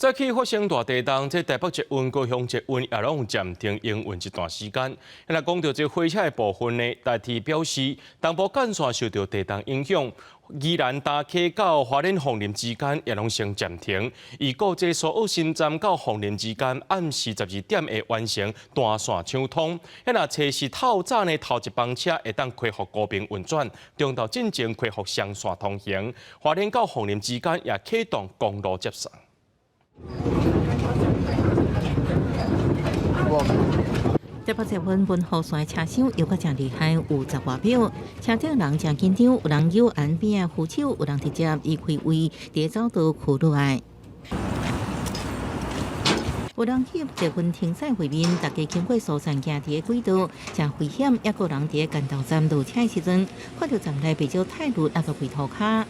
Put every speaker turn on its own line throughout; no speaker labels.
早起發生大地動，這台北捷運、高雄捷運也攏有暫停營運一段時間。若講到這火車的部分呢，台鐵表示，東部幹線受到地動影響，宜蘭大溪到花蓮鳳林之間也攏先暫停。預估這蘇澳新站到鳳林之間，暗時12點會完成單線搶通。若測試透早呢，頭一班車會當恢復高頻運轉，中晝進前恢復雙線通行。花蓮到鳳林之間也啟動公路接送。
台北捷運文湖線車廂搖甲誠厲害，有十外秒，車頂人誠緊張，有人搝岸邊的扶手，有人直接離開位，佇走道跍落來。有人去捷運停駛畫面，大家經過疏散行佇個軌道，誠危險。抑閣有人佇個關頭站落車的時陣，看著站內袂少泰銳抑閣跪塗跤。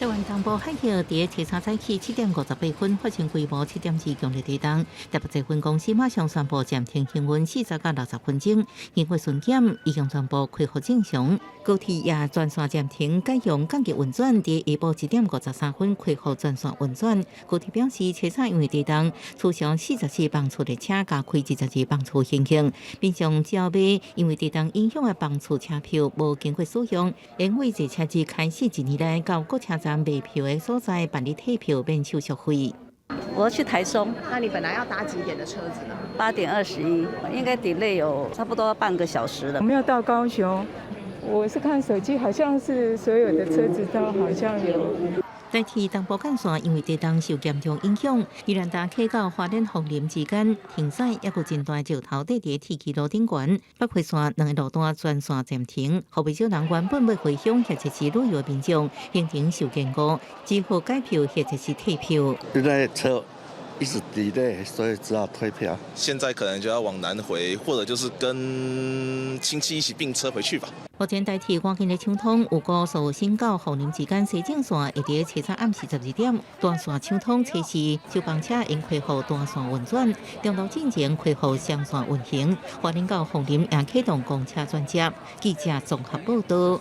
台灣東部海域佇初三早起7點58分發生規模7.2強烈地動，台北捷運公司馬上宣布暫停營運40到60分鐘，經過巡檢已經全部恢復正常。高鐵也全線暫停，改用降級運轉，佇下晡1點53分恢復全線運轉。高鐵表示，初三因為地動，取消44班次列車，加開22班次行程。民眾只要買因為地動影響的班次車票無經過使用，因為坐車自開始一年來到各車站賣票的所在辦理退票免手續費。
我要去台中。
那你本來要搭幾點的車子呢？8
點21，應該 delay 有差不多半個小時了。
我們要到高雄，我是看手機，好像是所有的車子都好像有。
台鐵東部幹線因為地動受嚴重影響，宜蘭大溪到花蓮鳳林之間停駛，抑閣真大石頭綴佇鐵岐路頂懸，北迴線兩个路段全線暫停，予袂少人原本欲回鄉或者是旅遊的民眾行程受延誤，只好改票或者是退票。
因為車一直 delay，所以只好退票。
現在可能就要往南回，或者就是跟親戚一起併車回去吧。
目前台鐵趕緊咧搶通，預估蘇澳新到鳳林之間西正線會佇初三暗時12點斷線搶通，測試首班車應恢復單線運轉，中晝進前恢復雙線運行。花蓮到鳳林也啟動公車轉接。記者綜合報道。